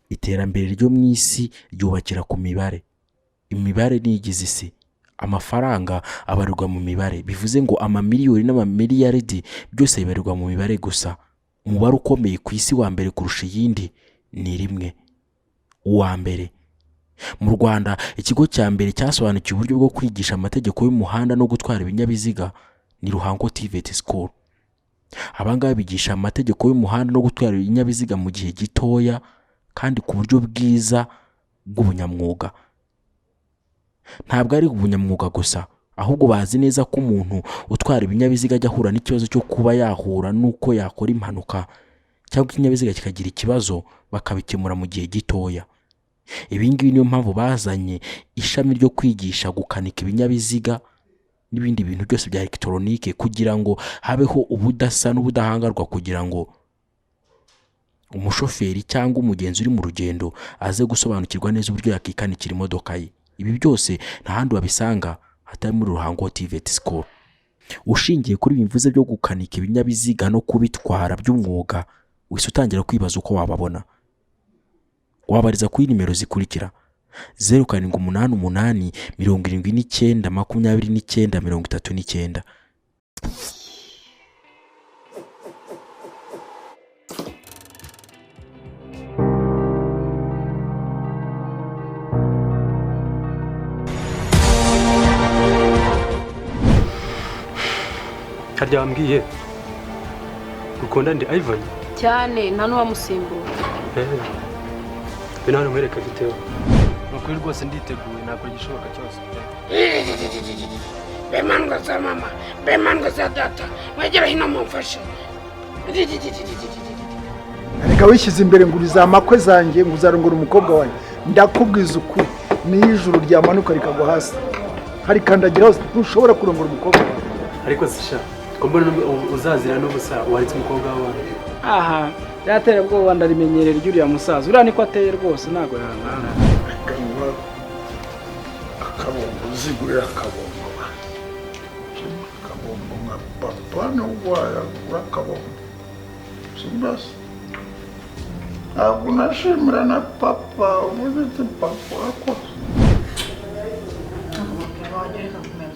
Iterambere ryo mu isi ryubakira ku mibare. Imibare niyo igize isi. Amafaranga abarirwa mu mibare, bivuze ngo amamiliyoni n'amamiliyaridi byose bibarirwa mu mibare gusa. Umubare ukomeye ku isi wa mbere kurusha iyindi ni rimwe, uwa mbere. Mu Rwanda, ikigo cya mbere cyasobanukiwe uburyo bwo kwigisha amategeko y'umuhanda no gutwara ibinyabiziga ni Ruhango TVET School. Aba ngaba bigisha amategeko y'umuhanda no gutwara ibinyabiziga mu gihe gitoya kandi ku buryo bwiza bw'ubunyamwuga. Ntabwo ari ubunyamwuga gusa, ahubwo bazi neza ko umuntu utwara ibinyabiziga ajya ahura n'ikibazo cyo kuba yahura n'uko yakora impanuka cyangwa ikinyabiziga kikagira ikibazo, bakabikemura mu gihe gitoya. Ibi ngibi niyo mpamvu bazanye ishami ryo kwigisha gukanika ibinyabiziga n'ibindi bintu byose bya elegitoronike, kugira ngo habeho ubudasa n'ubudahangarwa, kugira ngo umushoferi cyangwa umugenzi uri mu rugendo aze gusobanukirwa neza uburyo yakikanikira imodoka ye. Ibi byose nta handi wabisanga hatari muri Ruhango TVET School. Ushingiye kuri ibi mvuze byo gukanika ibinyabiziga no kubitwara by'umwuga, uhise utangira kwibaza uko wababona. Wabariza kuri nimero zikurikira: 0788 79 29 39. Harya wambwiye ukunda ndi Ivan? Cyane, nta n'uwamusimbura. Bino hano nkwereka bitewe. Ni ukuri rwose nditeguye, nakora igishoboka cyose. Be mandwa za mama, be mandwa za data, mwegere hino mumfashe. Reka, wishyize imbere ngo uriza amakwe zanjye, ngo uzarongora umukobwa wanjye. Ndakubwiza ukuri, niyo ijuru ryamanuka rikagwa hasi harikandagira hose, ntushobora kurongora umukobwa wawe. Ariko sisha ko mbona uzazira n'ubusa, waretse umukobwa w'abandi. Aha ryaterabwoba ndarimenyerera ry'uriya musaza, uriya niko ateye rwose, ntabwo yangana. Akanywa akabombo, uzigurira akabombo, akabombo nka papa nubwo wayagura akabombo simbasi. Ntabwo unashimira na papa, uvuze uti: "Papa, urakoze."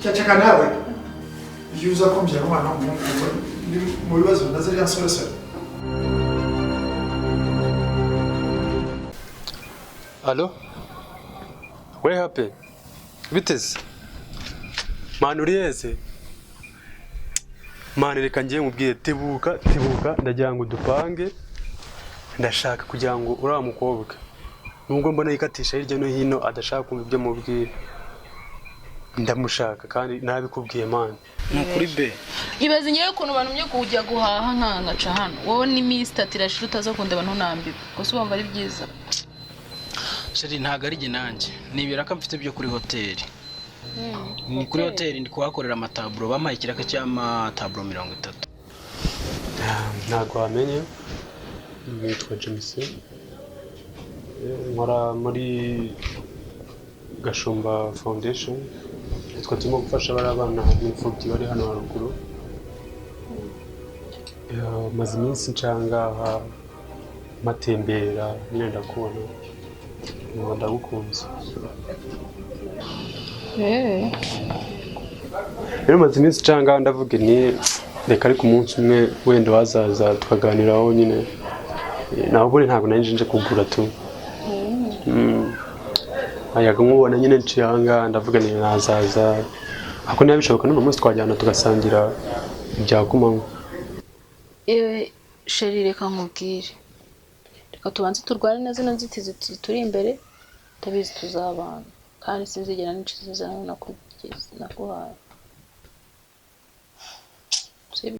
Ceceka nawe. Iyo uza kumbyara umwana w'umuhungu ndi mu bibazo na ziriya nsoresore. Allo, we hape, biteze mani, uri heze mani? Reka ngiye mubwire, tebuka tebuka, ndagira ngo dupange. Ndashaka kugira ngo uriya mukobwa, nubwo mbona yikatisha hirya no hino, adashaka kumva ibyo mubwira, ndamushaka kandi nabikubwiye mani. Ni ukuri be. Ibaze ngewe ukuntu bantumye kujya guhaha nkangaca hano, wowe n'iminsi 3 irashira utaza kundeba, ntunambiwe gusa, ubumva ari byiza? Chérie, ntabwo ari jye, nanjye ni ibiraka mfite byo kuri hoteli. Ni kuri hoteli ndi kuhakorera amataburo, bampaye ikiraka cy'amataburo 30. Ntabwo wamenye, nitwa James, nkora muri Gashumba Foundation. Twe turimo gufasha bariya bana b'imfubyi bari hano haruguru. Maze iminsi ncangaha mpatembera nyine, ndakubona numva ndagukunze. Rero maze iminsi ncangaha ndavuga nti reka ariko umunsi umwe wenda wazaza tukaganiraho nyine. Naho ubundi ntabwo nari nje kugura tu. Ayaga nkubona nyine nciye aha ngaha, ndavuga nti nazaza, ariko niba bishoboka n'uno munsi twajyana tugasangira ibya kumanywa. Yewe chérie, reka nkubwire, reka tubanze turwane na zino nzitizi turi imbere. Ndabizi tuzabana kandi sinzigera nica isezerano nakuhaye. Sibyo?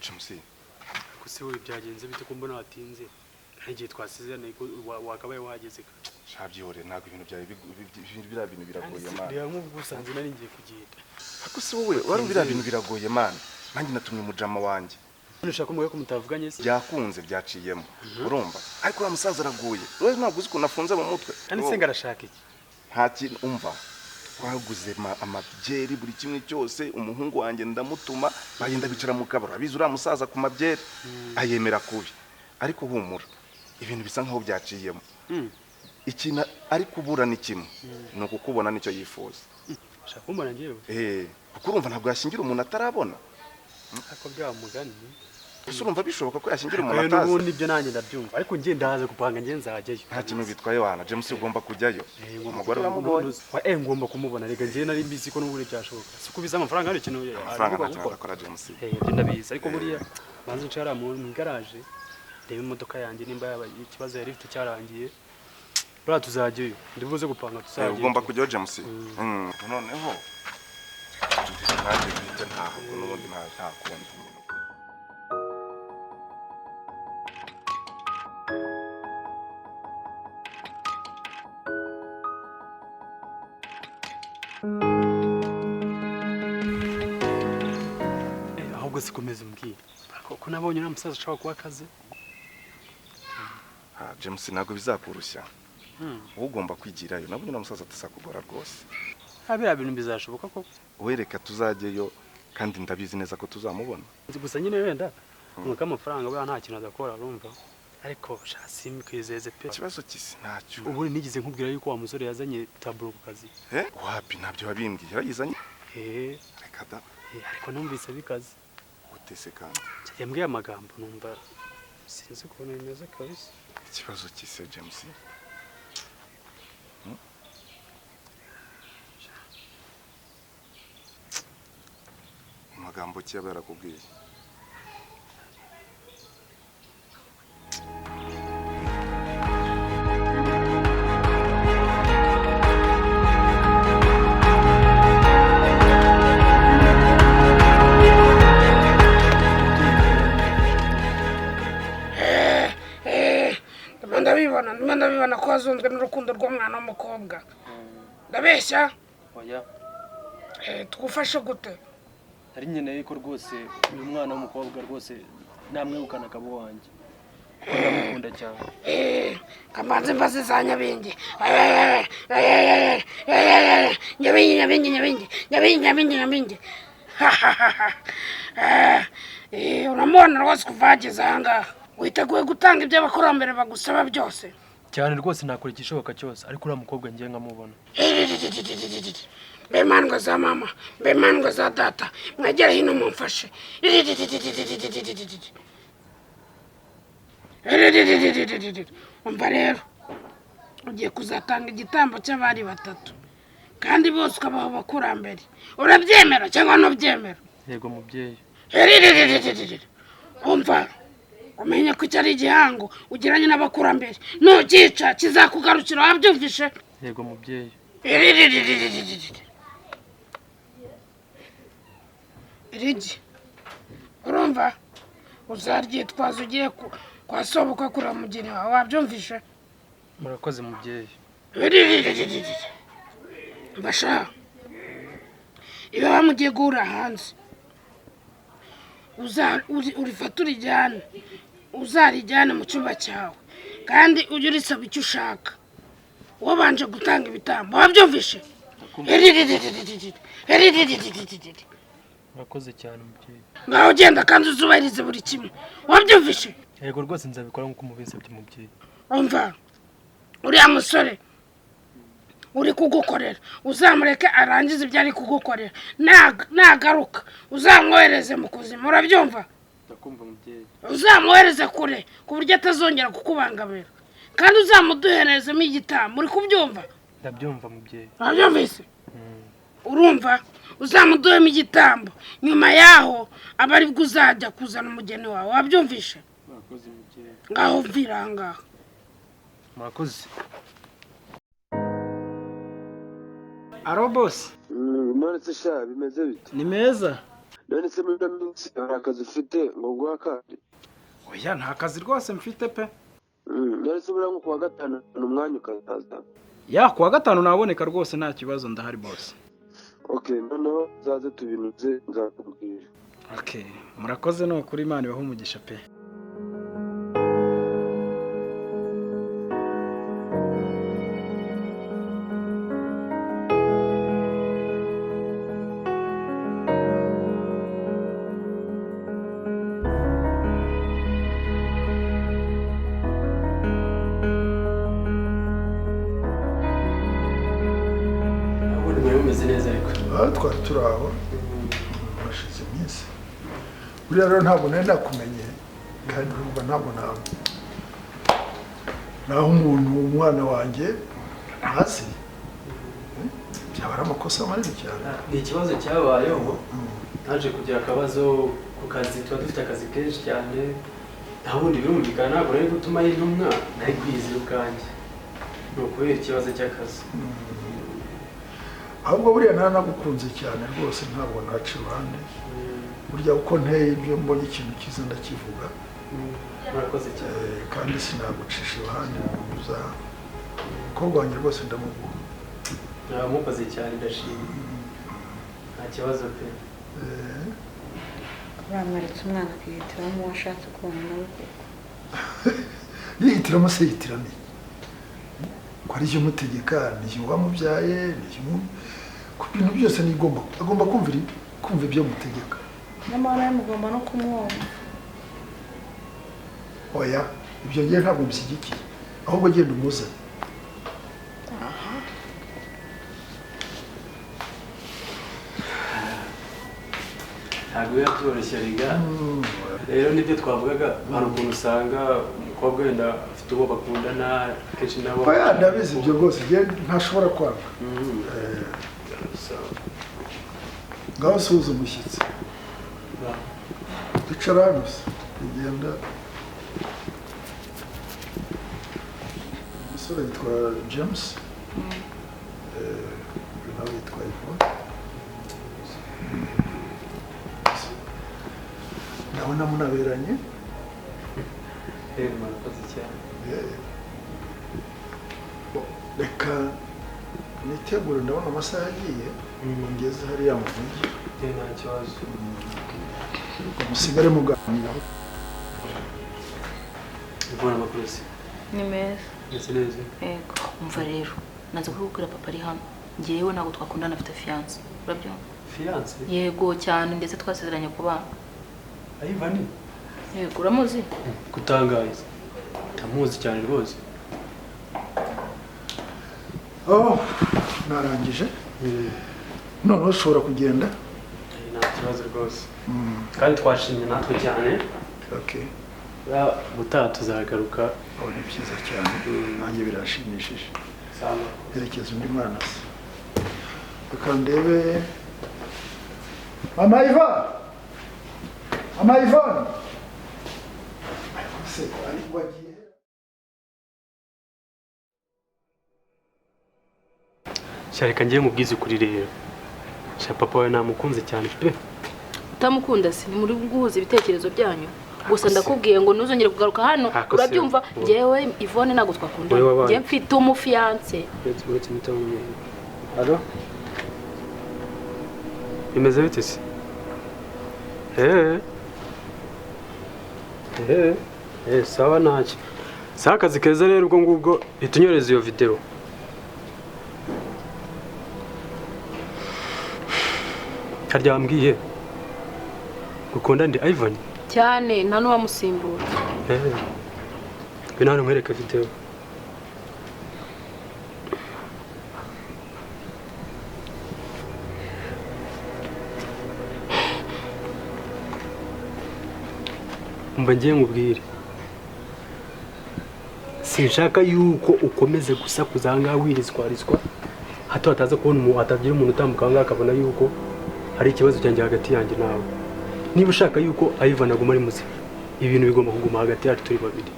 James. Gusa wowe byagenze bite ko mbona watinze? Nta gihe twasezeraniye ko wakabaye wahageze kare. Shabyihorere, ntabwo ibintu byawe biriya bintu biragoye man. Reba nk'ubwo usanze nari ngiye kugenda. Ariko si wowe wari, biriya bintu biragoye man. Nanjye natumye umujama wanjye. None ushaka kumubwira ko mutavuganye se? Byakunze, byaciyemo, urumva? Ariko uriya musaza araguye, wowe ntabwo uzi ukuntu afunze mu mutwe. Kandi se ngo arashaka iki? Nta kintu. Umva, twaguze amabyeri, buri kimwe cyose. Umuhungu wanjye ndamutuma, bagenda bicara mu kabari. Abizi uriya musaza ku mabyeri ayemera kubi. Ariko humura, ibintu bisa nkaho byaciyemo. Ikintu ari kubura ni kimwe, ni ukukubona, nicyo yifuza. Ushaka kumbona njyewe? Eh, kuko urumva ntabwo yashyingira umuntu atarabona. Ariko byaba mugani. Ese urumva bishoboka ko yashyingira umuntu Ariko atazi? n'ubundi ibyo nanjye ndabyumva, ariko njye ndaza gupanga, njye nzajyayo. Nta kintu bitwaye wana James, ugomba kujyayo. Eh, ngomba Umugore kujya. uramubonye? Ngomba kumubona reka. Njye nari mbizi ko n'ubundi byashoboka, si kubiza amafaranga hari ikintu Amafaranga arimo nta kintu gukora. adakora, James. Eh, ibyo ndabizi, ariko buriya banza ncara mu igaraje ndebe imodoka yanjye nimba yaba ikibazo yari ifite cyarangiye. Buriya tuzajyayo, ndibuze gupanga tuzajyayo. Ugomba kujyayo, James. Noneho nanjye bwite ntabwo n'ubundi nta kundi. Ahubwo sikomeza umbwire ko nabonye uriya musaza ashobora kuba akaze. Ah, James, ntabwo bizakurushya. Wowe ugomba kwigirayo, nabonye uriya musaza atazakugora rwose. Ah, biriya bintu bizashoboka koko? Wowe reka tuzajyeyo, kandi ndabizi neza ko tuzamubona. Nzi gusa nyine wenda nuko amafaranga buriya nta kintu adakora, urumva? Ariko sha simkwizeze pe. Ikibazo kisi ntacyo. Ubundi nigeze nkubwira yuko wa musore yazanye taburo ku kazi? Eh, wapi, ntabyo wabimbwiye. Yarayizanye? Eh. Reka da. Eh, ariko numvise bikaze. Utese kandi? Yambwiye amagambo numva sinzi ukuntu bimeze kabisa. Ikibazo kise, James? Hmm? Amagambo ki yaba yarakubwiye? Ndimo ndabibona, ndimo ndabibona ko wazunzwe n'urukundo rw'umwana w'umukobwa. Ndabeshya? Oya. Tugufashe gute? Nari nkeneye ko rwose uyu mwana w'umukobwa rwose namwegukana akaba uwanjye, kuko ndamukunda cyane. Kamanzi, mbaze za Nyabingi. Nyabingi, Nyabingi, Nyabingi, Nyabingi, Nyabingi, Nyabingi. Uramubona rwose kuva hageze ahangaha witeguye gutanga ibyo abakurambere bagusaba byose? Cyane rwose, nakora igishoboka cyose, ariko uriya mukobwa ngiye nkamubona. Mbe mandwa za mama, mbe mandwa za data, mwegere hino mumfashe. Umva rero, ugiye kuzatanga igitambo cy'abari batatu, kandi bose ukabaha abakurambere. Urabyemera cyangwa ntubyemera? Yego mubyeyi. Umva, umenye ko icyo ari igihango ugiranye n'abakurambere, nucyica kizakugarukira. Wabyumvishe? Yego mubyeyi. Irigi, urumva, uzaryitwaza ugiye kwa sobukwe kureba umugeni wawe. Wabyumvishe? Murakoze mubyeyi. Basha, iyo mugiye guhura hanze, urifate urijyane, uzarijyane mu cyumba cyawe, kandi ujye urisaba icyo ushaka wabanje gutanga ibitambo. Wabyumvishe? Murakoze cyane mubyeyi. Ngaho ugenda, kandi uzubahirize buri kimwe. Wabyumvishe? Yego rwose, nzabikora nk'uko mubinsabye mubyeyi. Umva, uriya musore uri kugukorera uzamureke arangize ibyo ari kugukorera. Nagaruka uzamwohereze mu kuzimu. Urabyumva? Ndakumva mubyeyi. Uzamwohereze kure ku buryo atazongera kukubangamira, kandi uzamuduherezemo igitambo. Uri kubyumva? Ndabyumva mubyeyi. Urabyumvise? Urumva, uzamuduhemo igitambo, nyuma yaho aba aribwo uzajya kuzana umugeni wawe. Wabyumvishe? Murakoze mubyeyi. Ngaho mvira aha ngaha. Murakoze. Aro bosi. None se sha, bimeze bite? Ni meza. None se muri ino minsi hari akazi ufite ngo nguhe akandi? Oya, nta kazi rwose mfite pe. None se buriya nko kuwa gatanu ni umwanya ukazaza? Ya, kuwa gatanu naboneka rwose, nta kibazo, ndahari boss. Okay, noneho uzaze tubinuze, nzakubwira. Okay, murakoze, ni ukuri, Imana ibahe umugisha pe. Ubundi mwari mumeze neza ariko? Aha twari turi aho, hashize iminsi. Buriya rero ntabwo nari nakumenye, kandi urumva ntabwo nawe naho umuntu umwana wanjye ntazi, byaba ari amakosa manini cyane. Ni ikibazo cyabayeho, naje kugira akabazo ku kazi, tuba dufite akazi kenshi cyane. Nta bundi, birumvikana ntabwo nari gutuma y'intumwa, nari kwiyizira ubwanjye, ni ukubera ikibazo cy'akazi. Ahubwo buriya naranagukunze cyane rwose, ntabwo naca iruhande. Burya uko nteye, ibyo mbonye ikintu cyiza ndakivuga. Murakoze cyane. Kandi sinagucisha iruhande ngo uza umukobwa wanjye rwose ndamuguha. Mukoze cyane, ndashima, nta kibazo pe. Bamweretse umwana akihitiramo uwo ashatse kubana nawe koko? Yihitiramo se yihitiramo iki, ko ari cyo mutegeka? Ni jye wamubyaye, ni jye ku bintu byose nigomba, agomba kumva ibyo mutegeka. Nyamara nawe mugomba no kumwumva. Oya, ibyo ngiye ntabwo mbishyigikiye, ahubwo genda umuzane. Aha. Ntabwo biba byoroshye riga. Rero nibyo twavugaga, hari ukuntu usanga umukobwa wenda afite uwo bakundana akenshi nabo. Oya, ndabizi ibyo rwose, njye ntashobora kwanga. Ngaho suhuza umushyitsi. Icara hano se tugenda. Umusore yitwa James, uyu nawe yitwa Yvonne. Ndabona munaberanye. Rero murakoze cyane. Bo, reka nitegure, ndabona amasaha agiye, ngo ngeze hariya mu mujyi. Nta kibazo. Ngo musigare muganiraho. Ivona, amakuru se? Ni meza. Meze neza. Yego. Umva rero, naza kubikubwira papa ari hano, njyewe ntabwo twakundana, afite fiancé, urabyumva? Fiancé? Yego cyane, ndetse twasezeranye kubana. Ivan? Yego, uramuzi? Kutangaza, ndamuzi cyane rwose. Oh, narangije, noneho ushobora kugenda. Nta kibazo rwose, kandi twashimye natwe cyane. Okay. Ubutaha tuzagaruka. Oh, ni byiza cyane, nanjye birashimishije. Sawa. Herekeza undi mwana se, reka ndebe mama Ivan, mama Ivan se ari wagiye. Sha, reka ngiye mubwize ukuri rero. Sha, papa wawe namukunze cyane pe. Utamukunda se, ni muri guhuza ibitekerezo byanyu gusa. Ndakubwiye ngo ntuzongere kugaruka hano. Ako se- Urabyumva? Njyewe Yvonne ntabwo twakundana. Wowe wabaye. Njye mfite umufiancé. Uretse mutamenya. Allo, bimeze bite se? Eh, sawa, ntacyo. Sawa, akazi keza rero. Ubwo ngubwo itunyoreze iyo video. Harya wambwiye ukunda ndi Ivan? Cyane, nta n'uwamusimbura. Eh, ngwino hano nkwereke video. Umva, ngiye nkubwire, sinshaka yuko ukomeze gusakuza aha ngaha wirizwarizwa, hato hataza kubona umuntu, hatagira umuntu utambuka aha ngaha akabona yuko hari ikibazo cyanjye hagati yanjye nawe. Niba ushaka yuko Ivan aguma ari muzima, ibintu bigomba kuguma hagati yacu turi babiri.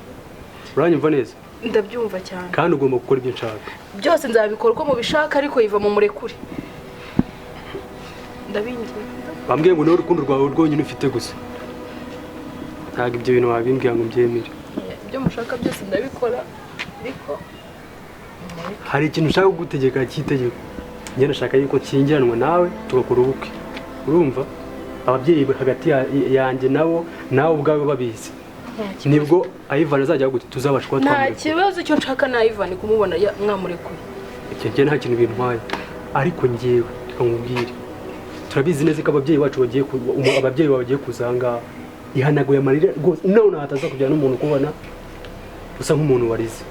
Uranyumva neza? Ndabyumva cyane. Kandi ugomba gukora ibyo nshaka. Byose nzabikora uko mubishaka, ariko yiva mu murekure, ndabinginze. Bambwiye ngo niwe urukundo rwawe rwonyine ufite gusa. Ntabwo ibyo bintu wabimbwira ngo mbyemere. Ibyo mushaka byose ndabikora, ariko hari ikintu ushaka kugutegeka cy'itegeko. Njye ndashaka yuko nshyingiranwa nawe tugakora ubukwe. Urumva? Ababyeyi hagati yanjye nabo nawe ubwawe babizi. Nibwo Ivan azajya gute tuzabasha kuba nta twamurekura. kibazo icyo nshaka na Ivan kumubona mwamurekuye. Icyo njye nta kintu bintwaye. Ariko njyewe reka nkubwire. Turabizi neza ko ababyeyi bacu bagiye ababyeyi bawe bagiye kuza aha ngaha. Ihanaguye amarira rwose none hataza kugira n'umuntu ukubona usa nk'umuntu warize.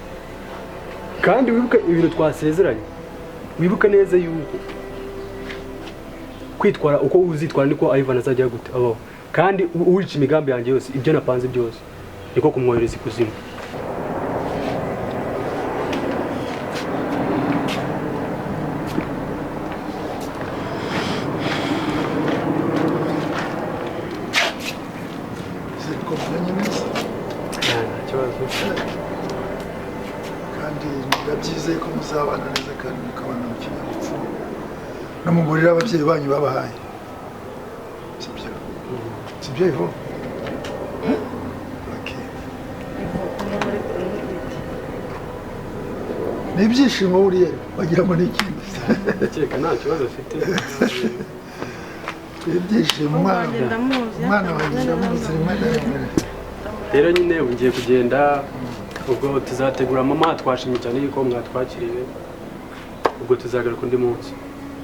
Kandi wibuke ibintu twasezeranye. Wibuke neza yuko kwitwara uko uzitwara niko Ivan azajya gute abaho. Kandi uwica imigambi yanjye yose ibyo napanze byose niko kumwohereza ikuzimu. Zirikomanye neza. Nta kibazo. Kandi ndabyizeye ko muzabana neza kandi mukabana mu kinyabupfura no mu burere ababyeyi banyu babahaye. Sibyo? Sibyo Ivo? Okay. Ni ibyishimo buriya wagira ngo ni ikindi. Ndakeka nta kibazo afite. Ibyishimo umwana wanjye ndamuzi rimwe na rimwe. Rero nyine ubu ngiye kugenda, ubwo tuzategura mama twashimye cyane yuko mwatwakiriye. Ubwo tuzagaruka undi munsi.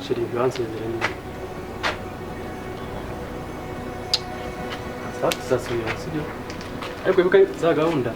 Sheri bansezera nyine. Sasa tuzasubira sibyo? Ariko wibuke za gahunda.